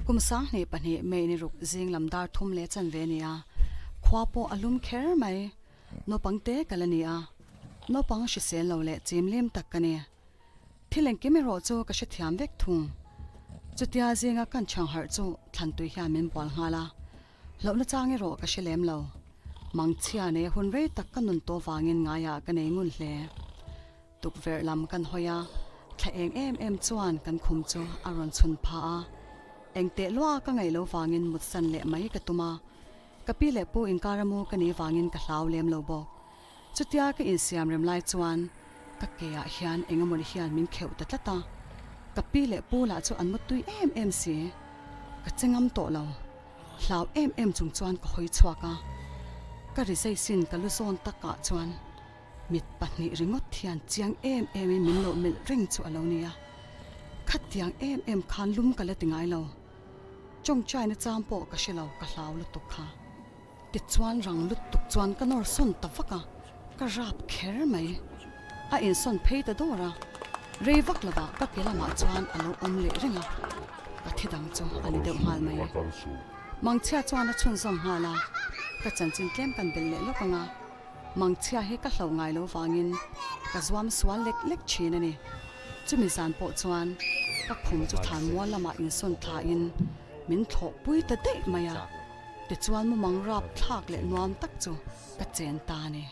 Kum 2002 May ni ruk zing lam dar thum leh chanve a ni a, khua pawh a lum kher mai. Naupang te ka la ni a, naupang hrisel lo leh chim lim tak ka ni. Thil engkim erawh chu ka hrethiam vek thung. Chutia zinga kan chhang harh chu thlantui hian min bual nghal a, hlauhna chang erawh ka hre lem lo. Mangchhia nei a hun rei tak ka nun tawh vangin ngaiah ka nei ngun hle. Tukverh lam kan hawi a, thla eng em em chuan kan khum chu a rawn chhun pha a. Eng teh lua ka ngaih lo vangin mutsan leh mai ka tum a, ka pi leh pu inkar amu ka nih vangin ka hlau lem lo bawk. Chutia ka insiam rem lai chuan ka ke ah hian eng emawni hian min kheuh ta tlat a, ka pi leh pu lah chu an mutui em em si. Ka che ngam tawh lo, hlau em em chung chuan ka hawi chhuak a, ka rizai sin ka lu zawn takah chuan mit pahnih ringawt hian chiang em em in min lo melh reng chu a lo ni a, khatiang em em khan lum ka la ti ngai lo, tawngtaina chang pawh ka hre lo ka hlau lutuk kha. Tichuan rang lutuk chuan ka nawr sawn ta vak a, ka rap kher mai. A insawn phei ta dawr a, rei vak lovah ka ke lamah chuan a lo awm leh reng a, ka thi dang chu a ni deuh nghal mai. Mangchhia chuan a chhunzawm nghal a, ka chanchin tlem kan belh leh lawk ang a, Mangchhia hi ka hlauh ngai lo vangin ka zuam sual lek lek thin a ni. Chumi zan pawh chuan ka khum chu thlan mual lamah insawn thlain min thlawhpui ta daih mai a. Tichuan mumang rap thlak leh nuam tak chu ka chen ta a ni.